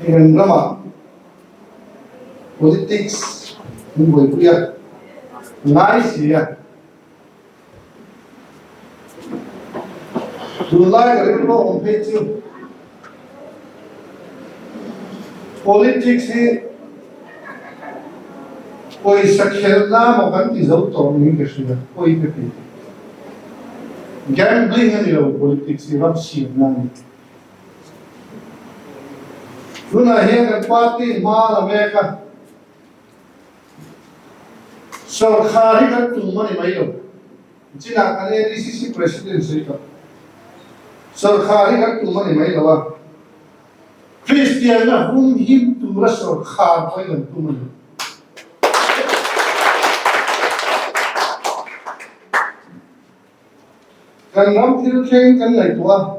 England ramah politics an buaipui a, ngai si a. Tunlai ka rilru awm phei chu politics hi pawisa khelhna maw kan ti zo tawh niin ka hria, pawi ka ti. Gambling a ni lo politics hi ram siamna a ni. Tunah hian kan party hma la mek a. Sawrkhar hi kan tum a ni mai lo. Chinah kan ADCC President sawi tawh. Sawrkhar hi kan tum a ni mai lo a. Kristianna hum him tura sawrkhar pawh hi kan tum a ni. Kan ram thil thleng kan ngaihtuah a.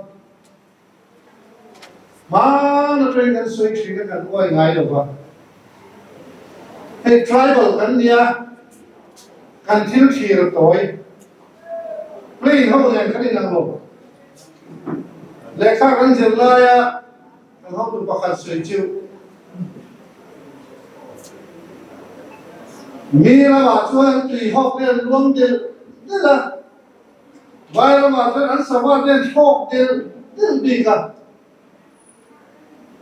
Hmaan atangin kan sawi thin a kan uai ngai lo va. Hei tribal kan nia, kan thil thlir a tawi. Plain ho nen kan inang lo. Lehkha kan zir laia kan hotu pakhat sawi chu mi lamah chuan tui hawk te an luang delh delh a. Vai ramah chuan an sava te an thlawk del del bik a,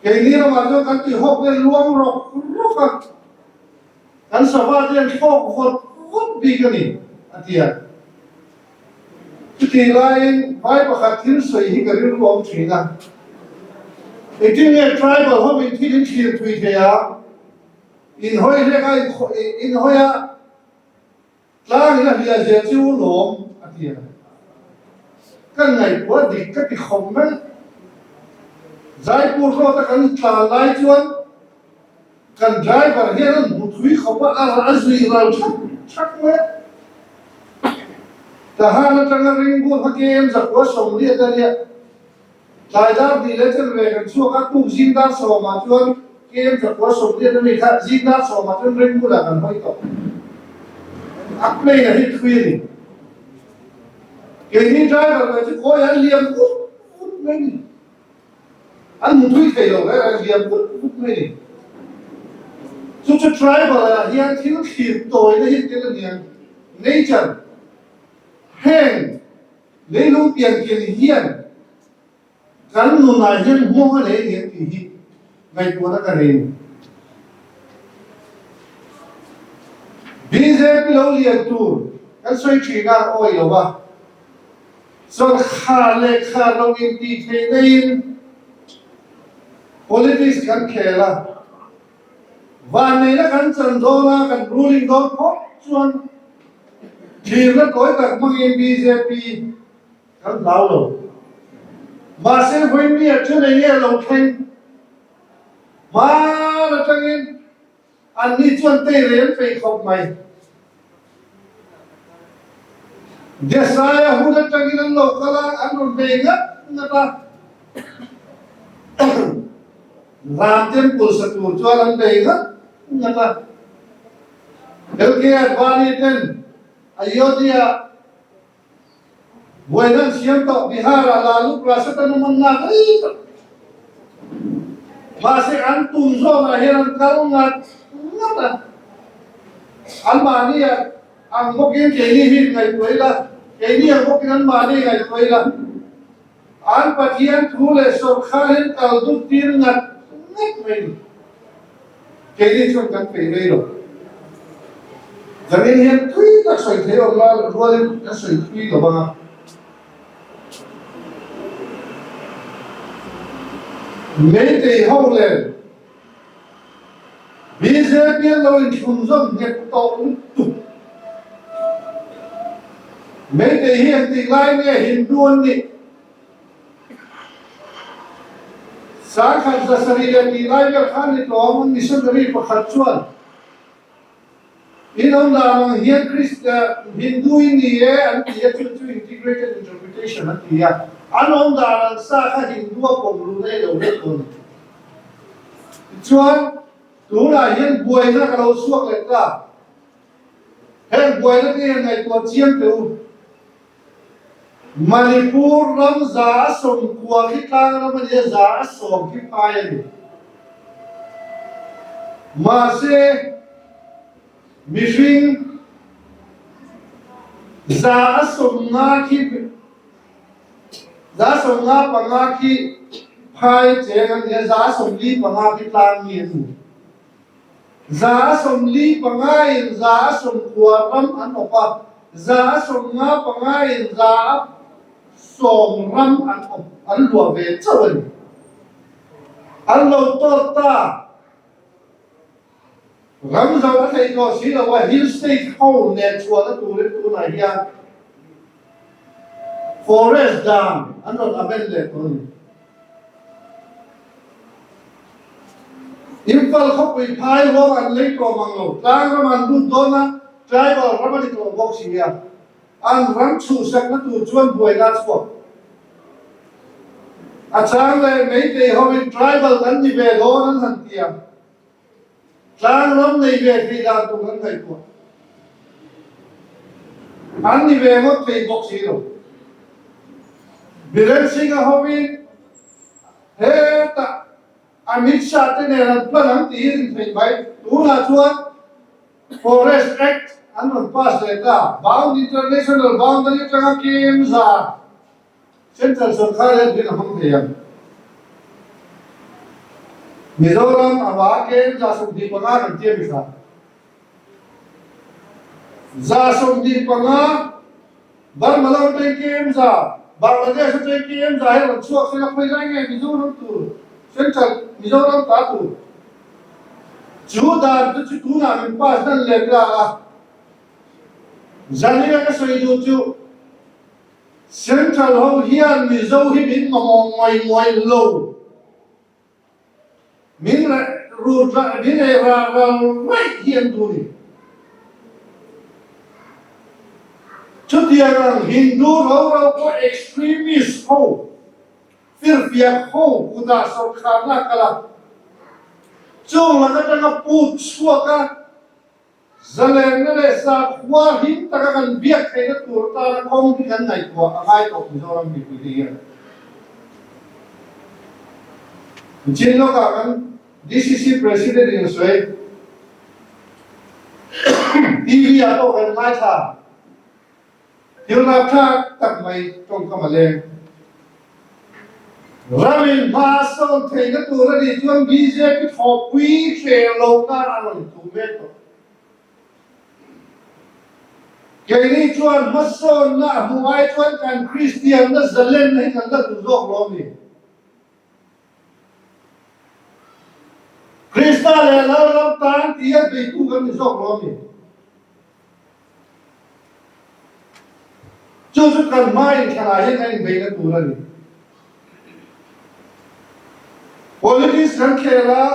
keini ramah chuan kan tih hawk te an luang rawk rawk a, kan sava te an thlawk vawt vawt bik a ni, a ti a. Chutih laiin vai pakhat thil sawi hi ka rilru awm thin a, Engtin nge tribal ho in thil in thlir thui thei a, in hawi hlek a, in hawi a, Tlang in a hliah zia chu lawm a ti a, ka ngaihtuah dik ka ti khawp mai. Jaipur road a kan tlan lai chuan kan driver hian an hmu thui khawp a, a zui ral thak thak mai a. Tahan atanga Ringbu kha KM zakua 40 a nia, tlai dar hnih leh chen ve kan chhuak a, tuk zing dar sawmah chuan KM zakua 40 a ni kha zing dar sawmah chuan Ringbulah kan hawi tawh. A plane a hit thui a ni. Keini driver ve chu khawi an liam vut vut mai ni. An hmu thui thei lo reng an liam vut vut mai ni. Chu chu tribal ah hian thil thlir tawina hi tel a niang. Nature heng leilung pian ken hian kan nunah hian nghawng a nei a ni ang tih hi ngaihtuahna ka nei a ni. BJP lo lian tur kan sawi thin a, awi lo va. Sawrkhar leh khar lo intih theih naiin politics kan khel a, vanneihna kan chan dawn a, kan ruling dawn phawt chuan thlirna tawi tak hmangin bjp kan hlau lo. Mahse vawiin a then eng nge lo thleng hman atangin Anni chuan tei rel peih khawp mai. Jesaia hun atangin an lo kal a, an rawn bei ngat ngat a. Ram temple sa tur chuan an bei ngat ngat a. LK Advani ten Ayodhya Buaina an siam tawh Bihar ah Lalu Prasad an awm an lak rei tak. Mahse an tum zawnah hian an kal ngat ngat a. Anmahni ah ang bawkin keini hi ngaihtuah ila, keini ang bawkin anmahni ngaihtuah ila. An Pathian thu leh sawrkhar hian kal dup tir ngat ngat mai ni. Keini chuan kan peih rei lo. Zanin hian tui tak sawi thei awm la rualin ka sawi tui lo vang a. Meitei ho nen bjp an lo inthlunzawm nghet tawh lutuk. Meitei hi engtik lai nge Hindu an nih? Sangkhat 700 tih lai vel khan ni tlawm missionary pakhat chuan, In awm dan ang hian Kristian, Hindu in ni e an ti a, chu chu integrated interpretation an ti a, an awm dan ang sa kha Hindu a pawm luh na i lo let dawn a ti. Tichuan, tunah hian buaina ka lo chhuak leh ta. Heng buaina te hian ngaihtuah chiang teh u. Manipur ram 190 khi tlang ram a ni a, 110 khi phai a ni. Mahse, mihring 150 khi 75 khi phai cheng an ni a, 45 khi tlang mi an ni. 45 in 90 ram an awp a, 55 in 100 ram an awp, an luah ve chauh a ni. An lo tawt ta. Ram zo a theih tawh si lo a, Hill State ho nen chhuahna turin tunah hian Forest dan an rawn amend leh tawh a ni. Imphal khawpui phai ruang an lei tawh mang lo, tlang ram an lut dawn a, tribal ram a ni tawh bawk si a. An ram chhuhsakna tur chuan buaina a chhuak. A chang leh Meitei hoin tribal kan ni ve dawn an han ti a, tlang ram nei ve thei dan tur an ngaihtuah. An ni ve ngawt thei bawk si lo. Biren Singh-a hoin hetah Amit Shah te nen an plan ang tiin intheih mai. Tunah chuan Forest Act an rawn pass leh ta. Bound International Boundary atanga kem za Central sorkar hian tuin a hmang thei ang. Mizoram a va kem za 25 kan tia mi hra. 25 Burma lam atangin kem za, Bangladesh atangin kem za hi rawn chhuak sela khawi lai nge Mizoram tur Central Mizoram ta tur. Chu dan te chu tunah min pass dan leh ta a, Zanina ka sawi duh chu Central ho hian Mizo hi min mamawh ngawih ngawih lo, min rut min ei ral ral raih hi an duh ni. Chutiang ang Hindu ro ro pawh extremist ho Firfiak ho kutah sawrkharna a kal a, chung lak atanga put chhuak a, zalenna leh sakhua him taka kan biak theihna tur atana kawng hi kan ngaihtuah a ngai tawh Mizoram mipuite hian. Chin lawkah kan DCC President in a sawi, TV ah pawh kan ngaithla. Thil rapthlak tak mai tawngkam a leng. Ramin hma a sawn theihna tur a nih chuan bjp thawhpui hreh lohna a rawn thu mek tawh. Keini chuan hmasawnna a hmuh ai chuan kan Kristianna zalenna hi kan la duh zawk lo a ni. Krista leh Lalram tan tia beitu kan ni zawk lo a ni. Chu chu kan hma inthlanah hian kan inbeihna tur a ni. Politics kan khel a,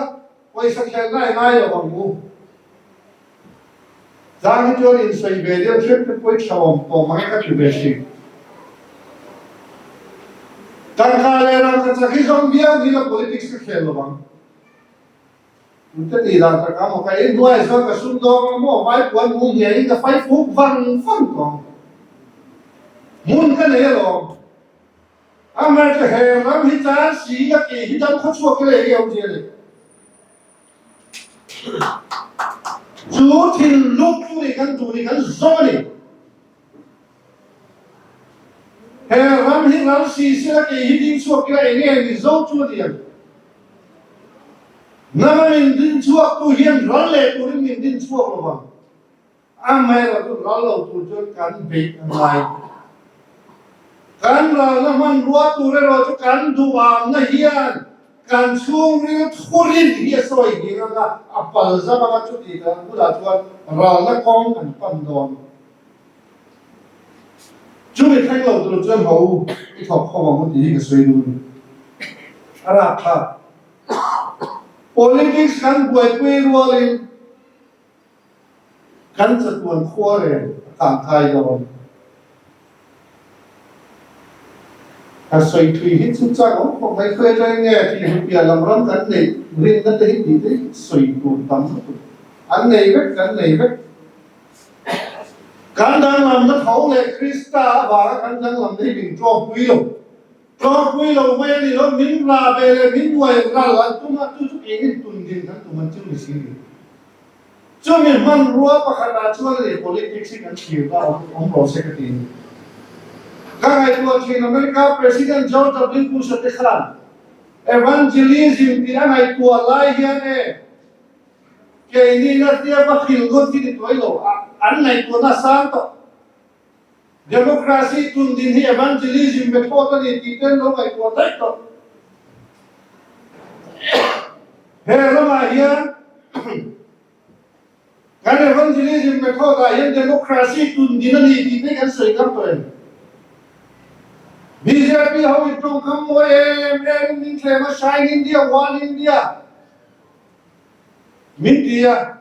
pawisa khelna i ngai lo ang u. Zang hi chuan insawi ve deuh hrep te pawh i thlauhawm tawh mang e ka ti ve thin. Tangka leh rangkachak hi zawng viau ni la politics ka khel lo ang. Ka tih dan tak a maw ka ei hnuaiah chuan ka sum dawng a maw vai puan mum ngeiin ka fai fuk vang vang tawh ang. Hmun ka nei alawm. Amaherawhchu he ram hi tan si ka tih hi dam khaw chhuak hi lei hi a awm zel e. Chu thinlung chu ni kan duh ni kan zawng a ni. He ram hi ral si sela kei hi ding chhuak ila eng nge Mizo chu a ni ang? Nanga min din chhuak tu hian ral leh turin min din chhuak lo vang. Amaherawhchu ral lo tur chuan kan beih a ngai. Kan ralna hmanrua tur erawh chu kan duhamna hian kan chhungril thurin hi a sawi ding anga a pal zam anga chuti kan bulah chuan ralna kawng an pan dawn. Chumi thleng lo tur chuan ho i thawk khawm ang u tih hi ka sawi duh a ni. A rapthlak. Politics kan buaipui rualin kan chatuan khua reng a kangkai dawn. Ka sawi thui hi chu chak awm khawp mai khawi atangin nge tih hmu piah lam ram kan neih rinna te hi tih te hi sawi tur tam lutuk. An nei vek kan nei vek. Kan danglamna tho leh Krista avanga kan danglamna hi min tlawmpui lo. Tlawmpui lo mai a ni lo, min rah ve leh min nuai ral an tum a, chu chu keinin tundin kan tum an chu ni si ni. Chumi hmanrua pakhatah chuan leh politics hi kan thlir ta awm awm rawh se ka ti ni. Ka ngaihtuah thin America President George W Bush-a te khan Evangelism tih a ngaihtuah lai hian e keini na tia va hrilh ngawt hi ni tuai lo a an ngaihtuahna a sang tawh. Democracy tundin hi evangelism method a ni tih ten lo ngaihtuah daih tawh. He ramah hian kan evangelism method ah hian democracy tundin a ni tih te kan sawi ngam tawh em? Bjp ho in tawngkam mawi em em in min thlem a, Shine India, One India min ti a.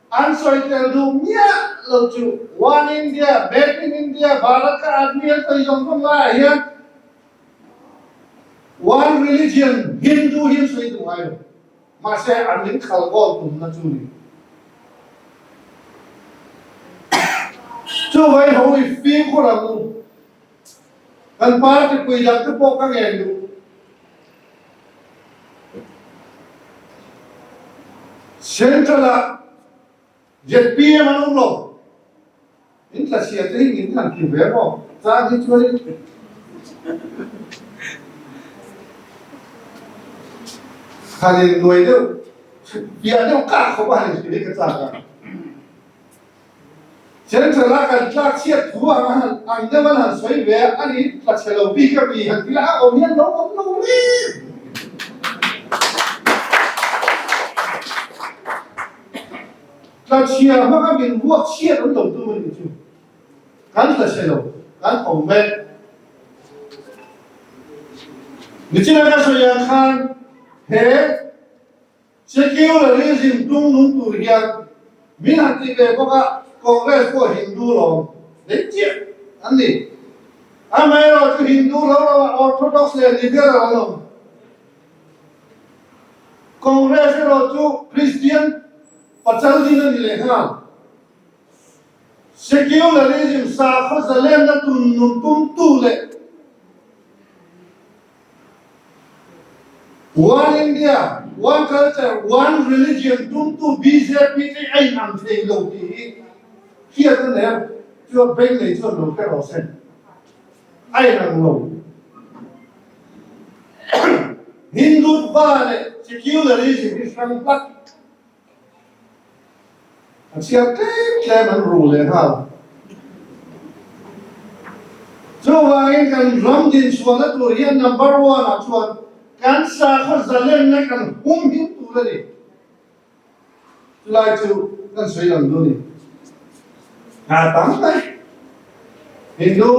An sawi tel duh miah lo chu One India, Made in India, Bharat ka aadmi an sawi zawng zawng laiah hian One Religion, Hindu hi an sawi duh ngai lo. Mahse an min khal goal tumna chu ni. Chu vai ho i fimkhur ang u. Kan party pui dang te pawh ka ngen duh. Central ah zpm an awm lo. In tla chhia te hi min han ti ve maw? Chang hi chuan in han in nuai deuh piah deuh kah khawp a han in hrilh hi ka chak a. Central a kan tlak chhiat thu ang a han ang deuh an han sawi ve a, ani tla chhe lo bik a mi han ti la, a awm hian lo awm lo reng. Tla chhia hmanga min vuak chhiat an lo tum a nih chu. Kan tla chhe lo, kan tho mek. Nichina ka sawi ang khan he Secularism tung nung tur hian min han ti ve bawk a, Congress pawh Hindu lawm daih chiah an ni. Amaherawhchu Hindu lo lo ah Orthodox leh Liberal an awm. Congress erawh chu Christian pachal din a ni leh nghal. Secularism sakhaw zalenna tun nun tumtu leh One India, One Culture, One Religion tumtu bjp te a inang thei lo tih hi hriat a nei a, chuan bank nei chuan lo hre rawh se. A inang lo. Hindutva leh Secularism hi hrang hlak. A chhiar tlem tlem an ru leh nghal. Chuvangin kan ram dinchhuahna tur hian number one ah chuan kan sakhaw zalenna kan hum him tur a ni. Chulai chu kan sawi lang dawn a ni. Hna tam mai. Hindu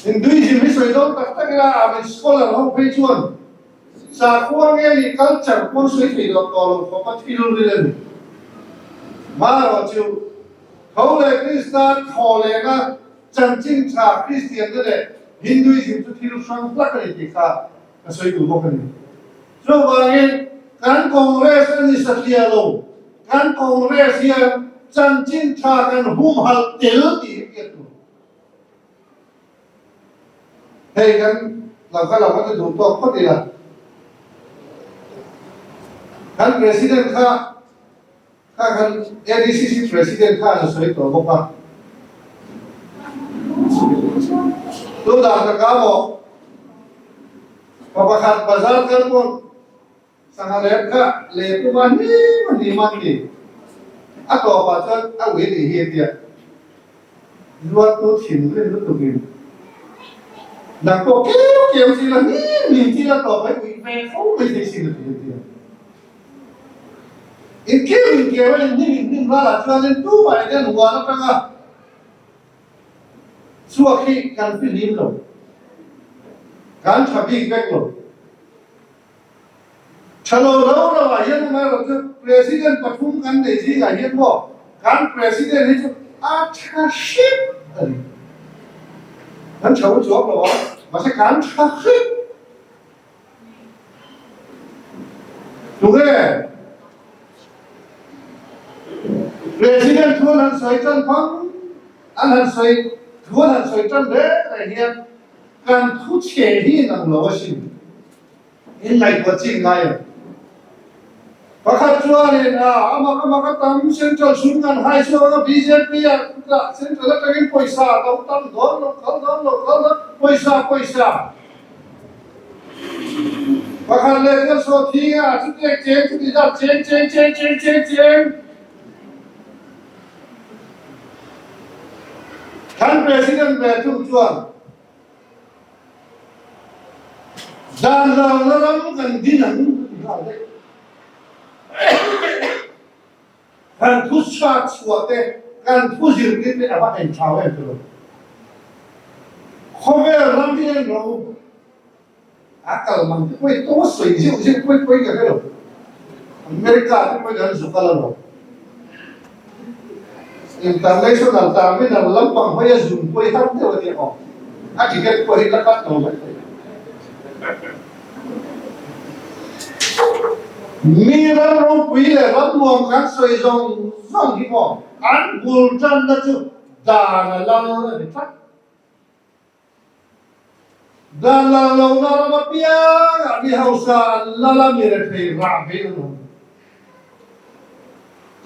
Hinduism hi sawi dawn tak tak ila a min scholar ho phei chuan Sakhua nge ni culture pawn sawi thei lo tawh lo khawp a thil ril a ni. Marawh chu tho leh Krista thaw lehna chanchin tha Kristianna leh Hinduism chu thil hrang hlak a ni tih kha ka sawi duh bawk a ni. Chuvangin kan Congress a ni satliah lo, kan Congress hian chanchin tha kan humhalh tel tih hi hriat tur. Hei kan lo kha lo ka ti duh tawk phawt ila. Kan President kha kha kan ADCC President kha an sawi tawh bawk a. Tunah ka maw pa pakhat bazar kal pawn Sangha lep kha leh tuma hlim a hlim a ti. A tawpah chuan a ui tih hi a tia. Zuartu thinrim lutukin nang pawh keu keu chi la hlim hlim chi la tawp mai ui ve fo mai thei sin a ti a tia. In keu in keu a in hnim in hnim ralah chuanin tumah hian huan atanga chhuak hi kan fihlim lo. Kan tha bik vek lo. Tha lo lo lo ah hian amaherawh chu President pathum kan nei zingah hian maw kan President hi chu a tha hrim a ni. Kan tha u chuang lo a, mahse kan tha hrim. Tunge President thu an han sawi tan phang an han sawi thu an han sawi tan reng reng hian kan thu chhe hi inang lo asin. In ngaihtuah chin ngai ang. Pakhat chuanin a amak amak a tam Central sum kan hai chhuak anga bjp ah chutah Central atangin pawisa a lo tam dawn lo kal dawn lo kal dawn pawisa pawisa pakhat leh chuan sawhthing ah chutiang cheng chuti zat cheng cheng cheng cheng cheng cheng kan President ve thung chuan Dan lalna ram kan din ang ti nghal daih. Kan thu chhuat chhuah te, kan thu zirtir te a va en thau em tilo. Khawvel ram hi en rawh u. A kal mang te pawh i tawng a sawi zeuh zeuh pawi pawi ka hre lo. America te pawh kan zu kal alawm. International terminal lampang hawi a zun pawi har deuh a nia aw. A ticket pawh hi la cut lo mai thei. Mi ram ropui leh ram nuam kan sawi zawng zawng hi maw an bul tanna chu dan a lal a ni tlat. Dan lal lohna ram apiangah mi hausa an lal a, mi rethei rah ve an awm.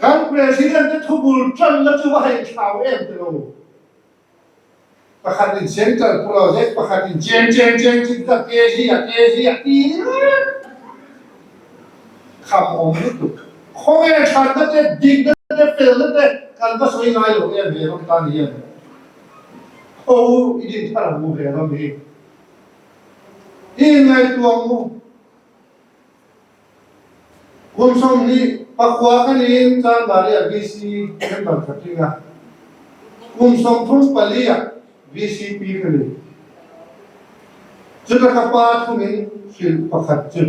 Kan President te thubul tanna chu va hei thlau em ti lo. Pakhat in Central Project, pakhat in cheng cheng cheng cheng ka kg a kg a ti reng. Kham awm lutuk. Khawnge thatna te, dikna te, felna te kan va sawi ngai lo em he ram tan hian. Ho i din thar ang u he ram hi. I inngaihtuah ang u. Kum 20 pakua ka niin Chanmari-ah VC member ka tling a. Kum 34 ah VCP ka ni. Chuta ka pa thungin hrilh pakhat chu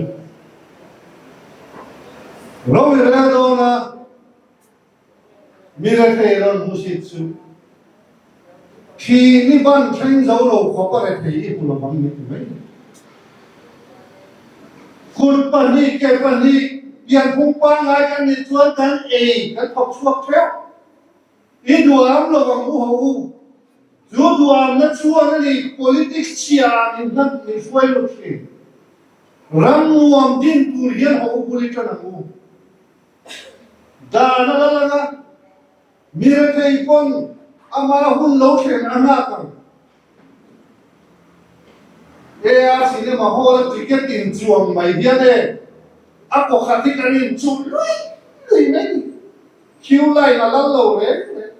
ro i rel dawn a. Mi rethei rawn hmusit chu thi ni ban thleng zo lo khawp a rethei i hmu lo ang ni ti mai. Kut pahnih ke pahnih pianphung pangngai kan nih chuan kan ei kan thawk chhuak theuh. I duam lo ang u ho u. Chu duamna chuan a ni politics chhia ah min hman min hruai lut thin. Ram nuam din tur hian ho u bul i tan ang u. Dan a la lang a, mi rethei pawn ama hun lo thlen a nghak ang. AR Cinema Hall a ticket in chuang mai hian e, a kawkhat hi kan inchuh lui lui mai ni. Queue line a lal lo reng reng.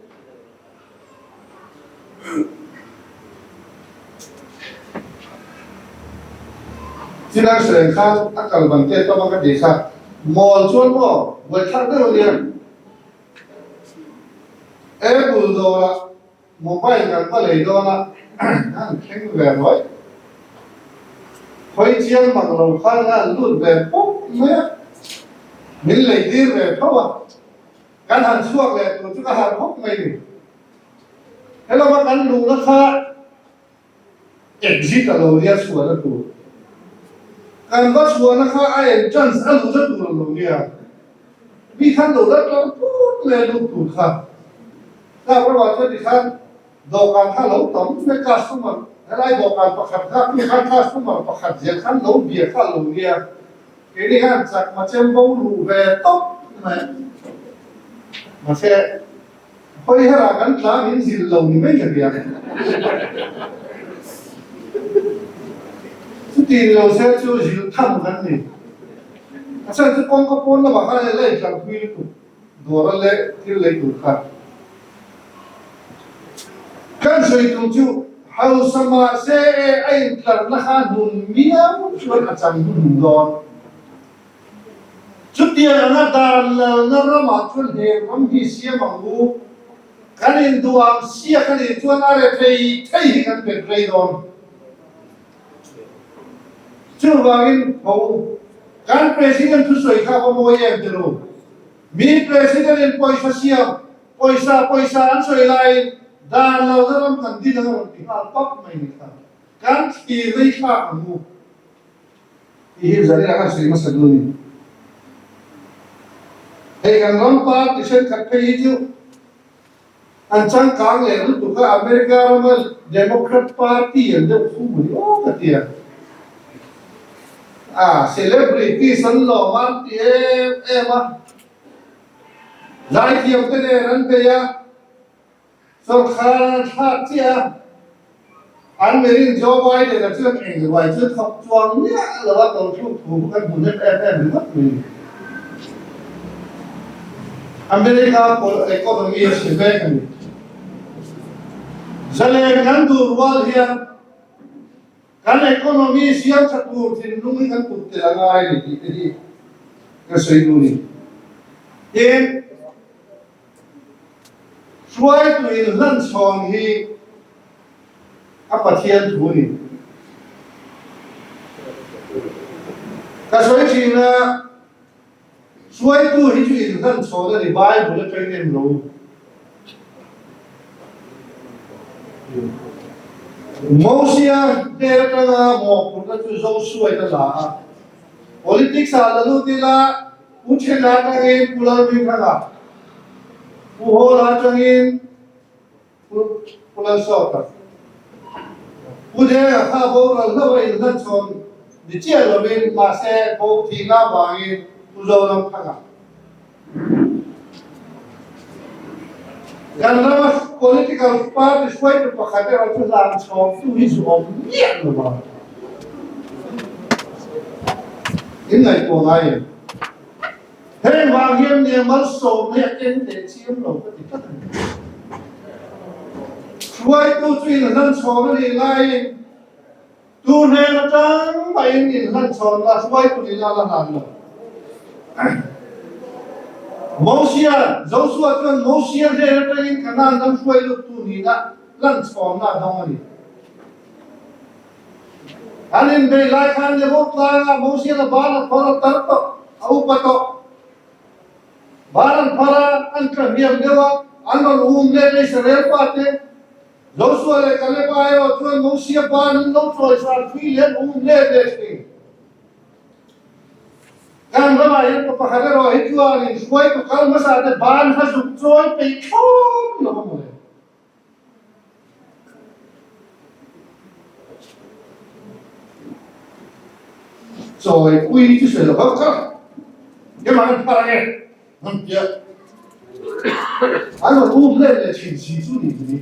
Chilai hreng khan a kal ban te tam a ka ti kha mawl chuan maw buaithlak deuh a nia. Apple dawrah mobile kan va lei dawn a an thleng ve ruai. Khawi chiang mang lo khan an lut ve pawp mai a, min lei tir ve tho a. Kan han chhuak leh tur chu ka harh khawp mai ni. Helama kan luhna kha exit a lo nia chhuahna tur. Kan va chhuahna kha a entrance a luhna tur a lo nia. Mi khan lo la tlawr put mai a lut tur kha. Tlak ramah chuan tikhan dawhkan kha a lo tam mai customer helai dawhkan pakhat kha tu khan customer pakhat zel khan lo bia kha a lo nia. Keini hian chakma chem bo luh ve tawp mai. Mahse, hawi herah kan tlang in zilh lo ni mai ka nia. Chuti ni lo se chu zilh tham kan ni. A chhan chu kawngka pawn lamah khan hei la intlar phui lutuk dawr a leh thil lei tur kha. Kan sawi tum chu hausa mahse e a intlarna kha hnun miau chuan a chang hnuhnung dawn. Chutiang anga dan lalna ramah chuan he ram hi siam ang u. Kan induam siak a nih chuan a rethei thei hi kan bet rei dawn. Chuvangin ho u, kan President thusawi kha va mawi em ti ru. Mi President in pawisa siam, pawisa pawisa an sawi laiin dan lalna ram kan din ang a rawn ti nghal pap mai ni kha. Kan thlir rei thlak ang u. Tih hi Zarina khan sawi hmasa duh a ni. Hei kan ram party thenkhat phei hi chu an changkang leh lutuk a, America rama Democrat party an deuh fum a ni awk a ti a. A celebrities an lawm a an ti em em a, zaithiam te nen an bei a, sawrkhar an thlak chiah a, an mirin Joe Biden a chuan eng ruai chu thawk chuang miah lo a tawlthluk thu kha kan hmu hnem em em ringawt mai a ni. America economy a chhe mek a ni. Zalen kan duh rual hian Kan economy siam tha tur thinlung hi kan kut tel a ngai a ni tih te hi ka sawi duh a ni. Tin, hruaitu inhlanchhawn hi a Pathian thu a ni. Ka sawi thin a, hruaitu hi chu inhlanchhawn a ni, Bible atangin em lo. Mosia hnen atanga mawhphurhna chu Joshua-in a la a. Politics-ah la lut ila, Pu Thena atangin Pu Lalhmingthanga, Pu Hawla atangin Pu Lalsawta, Pu Denga kha boral hlauh a inhlanchhawn ni chiah lovin mahse bo thihna avangin Pu Zoramthanga Kan rama political party hruaitu pakhat erawh chu hlanchhawngtu hi zu awm miah lo a, in ngaihtuah ngai em? Heng vang hian nia malsawmna hi a keng teh chiam lo ka ti tlat a ni. Hruaitu chu inhlanchhawng a nih laiin Tu hnen atang mahin inhlanchhawnna hruaitu nihna a la hlan lo. Mosia, Josua chuan Mosia hnen atangin Kanaan ram hruai luttu nihna hlanchhawnna a dawng a ni. An inbei lai khan Nebo tlangah Mosia la ban a phar a tar tawh, a upa tawh. Ban an phar a, an tla hniam deuh a, an rawn um let a Israel fate. Josua leh Kaleba erawh chuan Mosia ban an lo chawi san thui leh an um let leh thin. Kan ramah hian pa pakhat erawh hi chuanin hruaitu kal hmasa te ban kha zuk chawi peih thlawm lo a mawle. Chawi pui chu sawi lo kha kha keimah kan phar ange. Hmun piah an rawn um let leh thin si chu ni tih ni.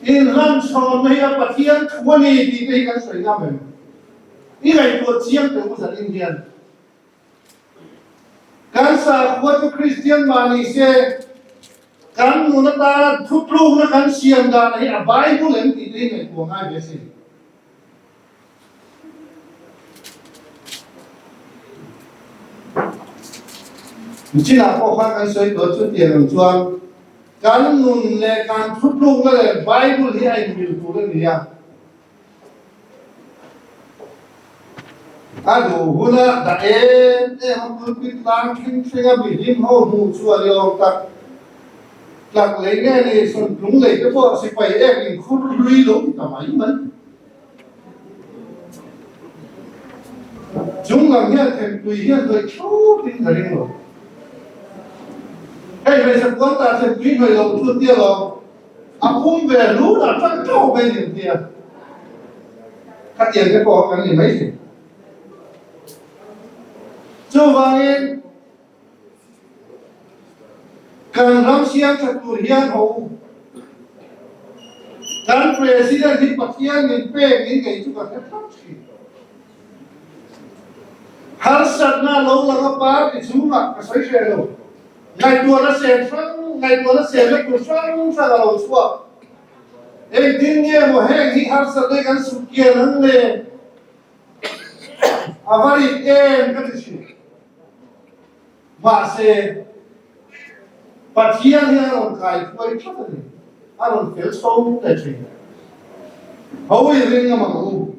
Inhlanchhawnna hi a Pathian thu a ni tih te hi kan sawi ngam em? I ngaihtuah chiang teh u zanin hian. Kan sakhua chu Kristian mah ni se, kan nun atana thutlukna kan siam dan hi a Bible em tih te hi ngaihtuah ngai ve a sin. Chinah pawh khan kan sawi tawh chu tiang ang chuan kan nun leh kan thutlukna leh Bible hi a inmil tur a ni a. A duh huna dah em em a pulpit tlang thleng thleng a mihlim ho hmuh chu a ni awm tak. Tlak lei nge ni sawntlung lei te pawh sipai ek inkhur hlui lo ti ta mai mai. Chung lam hian thentui hian hnawih thutin ka ring lo. Hei hmeichhe puan tah thentui hnawih loh chu tia lo, a pum ve lut ah tang tauh mai nin tia. Khatiang te pawh kan ni mai thei. Chuvangin Kan ram siam tha tur hian ho u. Kan President hi Pathian min pek in kei chu ka hre thlap thin. Harsatna lo lang a party chhungah ka sawi hreh lo. Ngaihtuahna sen hrang, ngaihtuahna senna tur hrang hrang a lo chhuak. Engtin nge maw heng hi harsatna hi kan sut kian ang le? A va rit em ka ti thin. Mahse, Pathian hi a rawn kai thuai tlat a ni. A rawn fel chho leh thin. Ho i ring ngam ang u.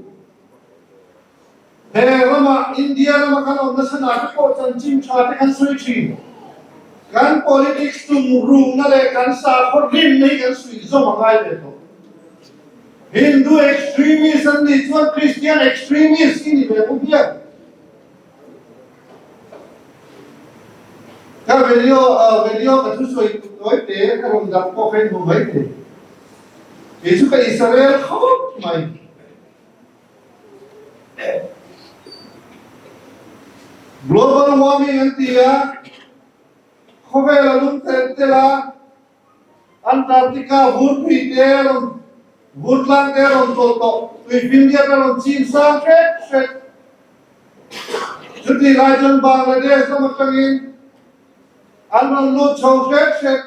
He rama, India rama kan awm nasa na te pawh chanchin tha te kan sawi thin. Kan politics tum rukna leh kan sakhaw rinna hi kan suih zawm a ngai ve tawh. Hindu extremist an nih chuan Christian extremist i ni ve bawk hian. Ka video video ka thusawi tawi te ka rawn dah pawh kha in hmu mai thei. Kei chu ka Israel khawp mai. warming an ti a, khawvel a lum telh telh a, Antarctica vurpui te a rawn vur tlang te a rawn tawlh tawh, tuifinriat a rawn chim sang hret hret. Chutih lai chuan Bangladesh lam atangin an rawn lut chho hret hret.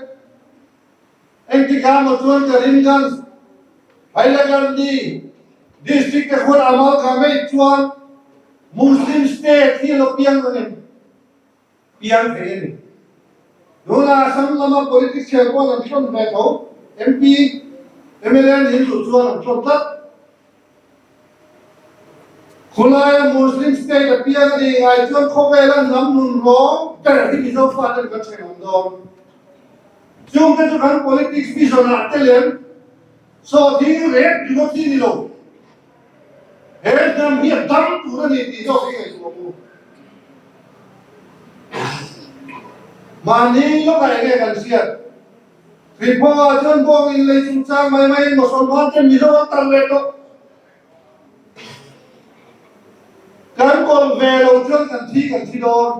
Engtikah maw chuan Karimganj, Hailakandi district te khuan amalgamate chuan Muslim state hi a lo piang ang em? Piang thei a ni. Tunah Assam lama politics khel pawh an thawn ve tho, MP, mla nih duh chuan an thawn tlat. Khulaia Muslim state a piang a nih ngai chuan khawvela hnam nun rawng ber hi Mizo fate kan thenawm dawn. Chungte chu kan politics vision ah te lem sawhthing rek ringawt hi ni lo. He hnam hi a dam tur a ni tih zawk hi ngaihtuah u. Mahni lawkah enge kan hriat? Hriphaw ah chuan bawng in lei chungchang mai mai in Mosolman ten Mizo an tar leh tawh. Kan kawlh ve lo chuan kan thi kan thi dawn.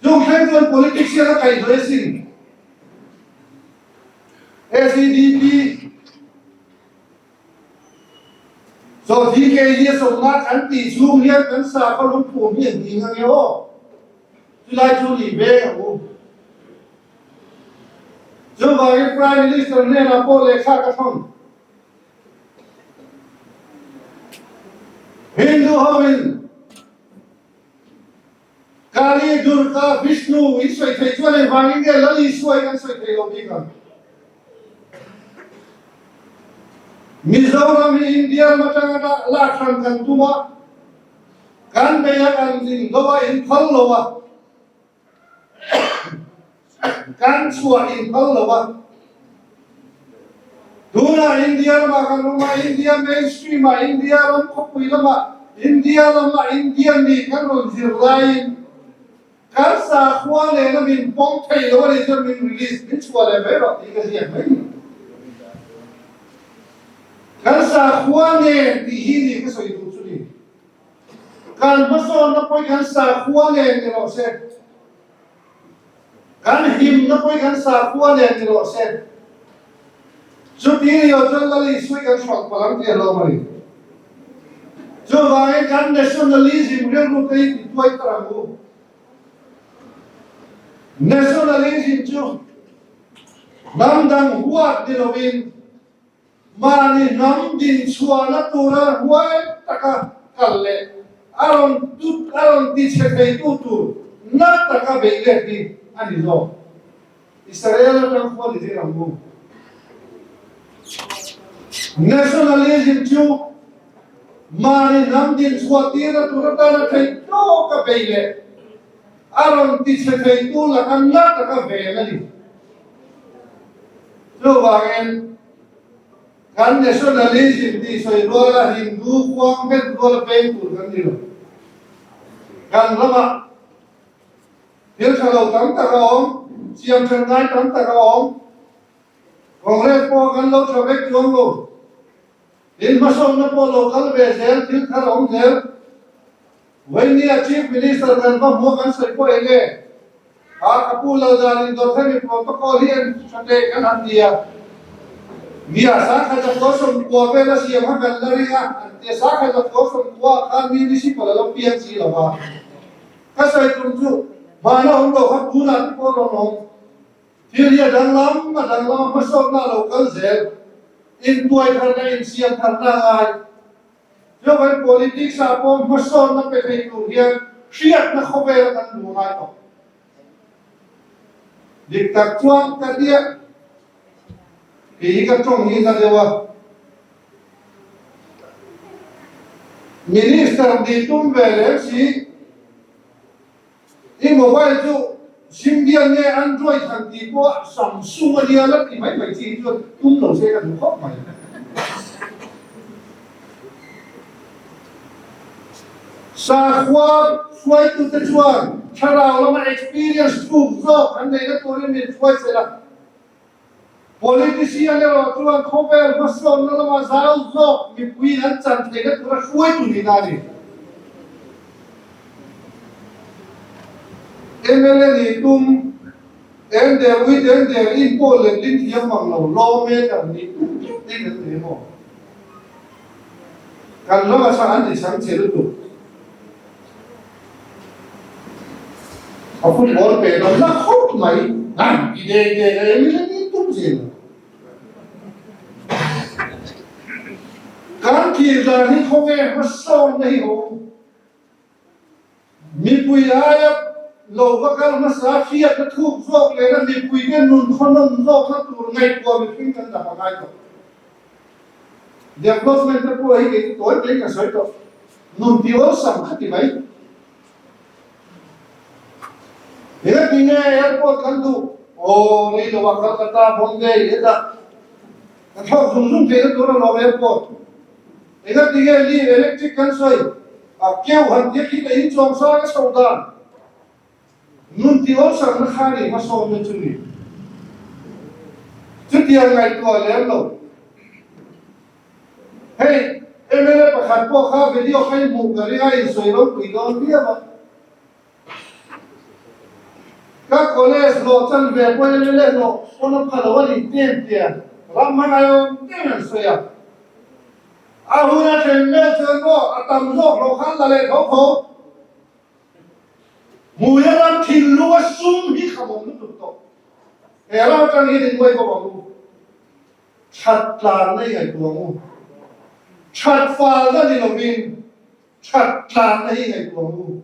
Chung thleng chuan politics hian a kaihhnawih asin. SEDP Sawhthing kei hi a sawmna kan tih chhung hian kan sakhaw lungphum hi an ti ngang e aw. Chulai chu ni ve ang u. Chuvangin Prime Minister hnenah pawh lehkha ka thawn. Hindu hoin Kali, Durga, Vishnu in sawi theih chuan engvangin nge Lal Isua hi kan sawi thei lo bik ang? Mizoram hi India ram atanga lak hran kan tum a, kan bei a kan in do a in phal lo a, kan chhuah in phal lo a. Tunah India ramah kan awm a, India mainstream ah, India ram khawpui lamah, India lamah India nih kan rawn zir laiin kan sakhua nena min pawm thei lo a nih chuan min release, min chhuah leh mai rawh tih ka ziak mai ni. Kan sakhua nen tih hi ni ka sawi duh chu ni. Kan hmasawnna pawh hi kan sakhua nen ni rawh se. Kan himna pawh hi kan sakhua nen ni rawh se. Chuti ni lo chuan Lal Isua hi kan hrawlh palh ang tih a hlawm a ni. Chuvangin kan nationalism rilru te hi ti tuai tar ang u. Nationalism chu hnam dang huat ni lovin Mahni hnam dinchhuahna tura huai taka kal leh a rawn tut a rawn tichhe theitu tur na taka beih let hi a ni zawk. Israel atang khuan i zir ang u. Nationalism chu mahni hnam dinchhuah tirna tur atana theih tawka beih leh a rawn tichhe theitu laka na taka ven a ni. Chuvangin, kan nationalism tih sawi ruala Hindu kuang nghet ruala peng tur kan ni lo. Kan ramah thil tha lo tam tak a awm, siam that ngai tam tak a awm. Congress pawh kan lo tha vek chuang lo. Tin, hmasawnna pawh lo kal ve zel, thil thar a awm zel. Vainia Chief Minister kan va hmuh kan sawi pawh eng nge? A ka pu lo dan in dawt hemi protocol hi en tha teh kan han ti a. Nia sangkhat a kua 90 vel a siam kha kan la ring a, an ti a sangkhat a kua 90 ah khan municipal a lo piang si lo va. Ka sawi tum chu hmana awm lo kha tunah te pawh rawn awm. Thil hi a danglam a danglam a hmasawnna a lo kal zel. Intuai tharna insiam tharna a ngai. Chuan politics ah pawh hmasawnna pe thei tur hian hriatna khawvel a kan luh ngai tawh. Dik tak chuan ka tia kei hi ka tawng hi na deuh a. Minister nih tum ve lem si. I mobile chu Symbian nge Android han tih pawh Samsung a nia la ti mai mai chi hi chuan tum lo se ka duh khawp mai. Sakhua hruaitute chuan thlarau lama experience thuk zawk an neihna turin min hruai sel a. Politician erawh chuan khawvel hmasawnna lama zau zawk mipuiin an chan theihna tura hruaitu nihna a ni. MLA nih tum eng der ui deng der in pawh letling thiam mang lo lawmaker nih tum tlat ding an nei maw? Kan ram a chang an ti chang che lutuk. A football pe lo na khawp mai an ti deng deng a MLA nih tum zel lo. Kan thlir dan hi khawnge hmasawnna hi awm. Mipui aia lo va kal hmasa hriatna thuk zawk lehna mipuite nun khawnawm zawkna tur ngaihtuah mihring kan dap a ngai tawh. Development te pawh hi kei chu tawi tein ka sawi tawh. Nun ti awlsam kha ti mai. Engati nge airport kan duh? Aw, rei lo ah Calcutta, Bombay hetah kan thlawk zung zung theihna tur alawm airport. Engati nge li electric kan sawi? A keu han tia khi ka in chuang sa ka chho dan. Nun ti awlsam na kha ni hmasawnna chu ni. Chutiang ngaihtuah lem lo. Hei mla pakhat pawh kha video kha i hmuh ka ring a insawi ropui dawn viau a. Ka college hlawh chan ve pawh mla hlawh pawn a pha lo a ni tem tia ram hman ai awm em an sawi a. A hun a thlen meuh chuan maw a tam zawk hlawh khan la leh tho tho. Hmui a ram thinlung a sum hi khamawm lutuk tawh. He ram atang hian inbuai bawk ang u. That tlan na i ngaihtuah ang u. That fal na ni lovin that tlan na hi i ngaihtuah ang u.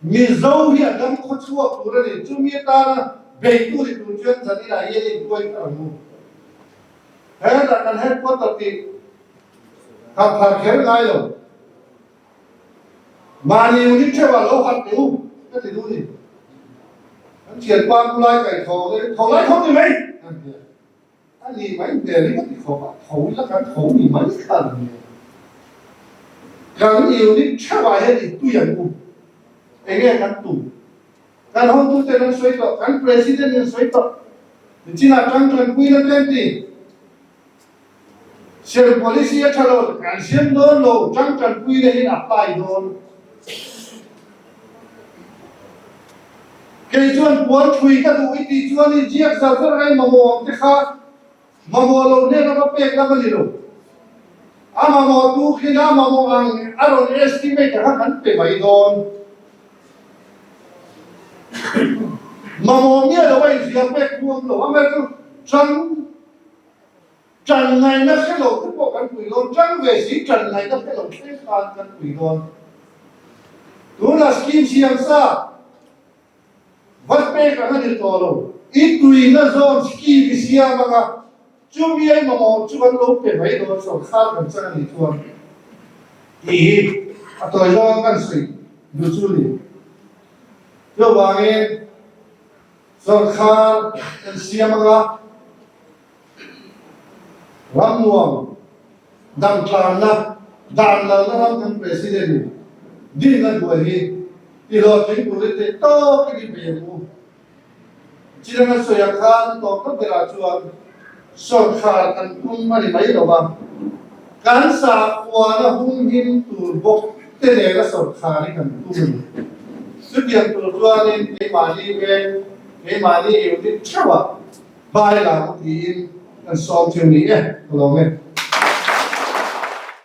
Mizo hi a dam khaw chhuak tur a ni. Chumi atana beitu ni tur chuan zaninah hian i intuai thar ang u. Hetah kan headquarter tih khat thar kher ngai lo. Mahni unit theuhah lo hat teh u ka ti duh ni. Kan thianpa pu lai kai tho le tho lai tho ni mai an ti a. A ni mai hmel hi ka ti khawp a, tho ila kan tho ni mai kha a ni. Kan unit theuhah hian i tui ang u. Enge kan tum? Kan hotuten an sawi tawh, kan president in a sawi tawh. Nichinah tangtanpui na te an ti. Siam policy a tha lo, kan siam dawn lo, tang tanpui na hian apply dawn. Kei chuan puan thui ka duh i tih chuan i ziak zar zar ngai mamawh ang te kha mamawh lo hnen a va pek lam a ni lo. A mamawh tu khin a mamawh ang a rawn estimate a kha kan pe mai dawn. Mamawh miah lo a inziak pek thu awm lo, amaherawhchu tang Ṭan ngaihna hre lo te pawh kan pui dawn, ṭang ve si ṭan ngaihna hre lo thleng khan kan pui dawn. Tunah scheme siam sa vat pek ang a ni tawh lo. I tuina zawn scheme i siam anga chumi ai mamawh chu kan lo pe mai dawn sawrkar kan chang a nih chuan tih hi a tawi zawng kan sawi duh chu a ni. Chuvangin sawrkar kan siam anga. Ramnuam damtlanna dan lalna ram kan President dinna hnuai hi tihlawhtling turin theih tawkin i bei ang u. Chidanga sawi ang khan tawpna berah chuan sawrkhar kan tum a ni mai lo va, kan sakhuana humhim tur bawk te nena sawrkhar hi kan tum a ni. Chutiang tur chuanin keimahni veng, keimahni unit theuhah Bai lang tiin kan sawm theu ni e, ka lawm e.